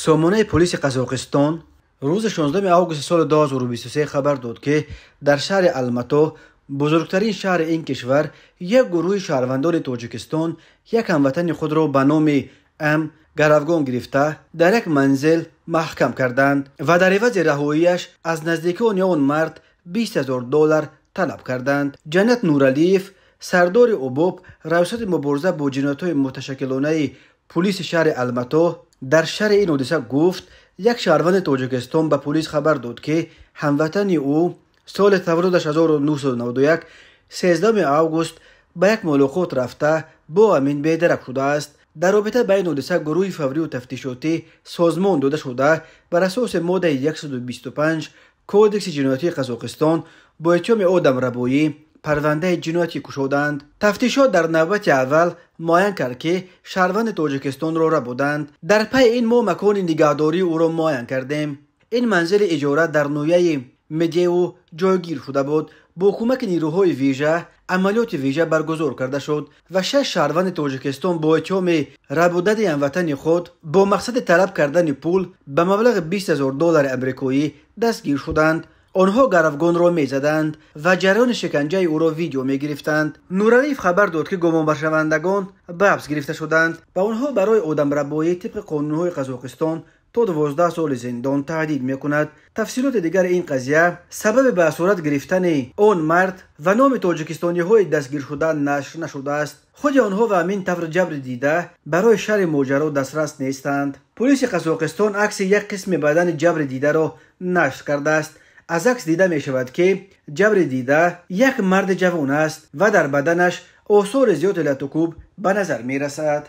Сомонаи полиси Қазоқистон рӯзи 16 августи соли 2023 хабар дод, ки дар шаҳри Алмато, бузургтарин шаҳри ин кишвар, як гурӯҳи шаҳрвандони Тоҷикистон як ҳамватани худро ба номи М гаравгон гирифта, дар як манзил маҳкам карданд ва дар ивази раҳоияш аз наздикони он мард 20 0 доллар талаб карданд. Ҷаннат Нуралиев, сардори УБОП, раёсати мубориза бо ҷиноятҳои муташаккилонаи пулиси шаҳри Алмато, дар шарҳи ин ҳодиса гуфт: як шаҳрванди Тоҷикистон ба полис хабар дод, ки ҳамватани ӯ соли таваллудаш 1991 13 август ба як мулоқот рафта, бо ҳамин бедарак шудааст. Дар робита ба ин ҳодиса гурӯҳи фаврию тафтишотӣ созмон дода шуда, бар асоси моддаи 125 Кодекси ҷиноятии Қазоқистон бо иттиҳоми одамрабоӣ парвандаи ҷиноятӣ кушоданд. Тафтишот дар навбати аввал муайян кард, ки шаҳрванди Тоҷикистонро рабуданд. Дар пайи ин мо макони нигаҳдории ӯро муайян кардем. Ин манзили иҷора дар ноҳияи Медеу ҷойгир шуда буд. Бо кӯмаки нерӯҳои вижа амалиёти вижа баргузор карда шуд ва шаш шаҳрванди Тоҷикистон бо иттиҳоми рабудани ҳамватани худ бо мақсади талаб кардани пул ба маблағи 20 0 доллари амрикоӣ дастгир шуданд. Онҳо гаравгонро мезаданд ва ҷараёни шиканҷаи ӯро видео мегирифтанд. Нуралиев хабар дод, ки гумонбаршавандагон ба ҳабс гирифта шуданд ва онҳо барои одамрабоӣ тибқи қонунҳои Қазоқистон то 12 соли зиндон таҳдид мекунад. Тафсилоти дигари ин қазия, сабаби ба асорат гирифтани он мард ва номи тоҷикистониҳои дастгиршуда нашр нашудааст. Худи онҳо ва ҳамин тавр ҷабри дида барои шарҳи моҷаро дастрас нестанд. Полиси Қазоқистон акси як қисми бадани ҷабри дидаро нашр кардааст. Аз акс дида мешавад, ки ҷабри дида як марди ҷавон аст ва дар баданаш осори зиёди латукӯб ба назар мерасад.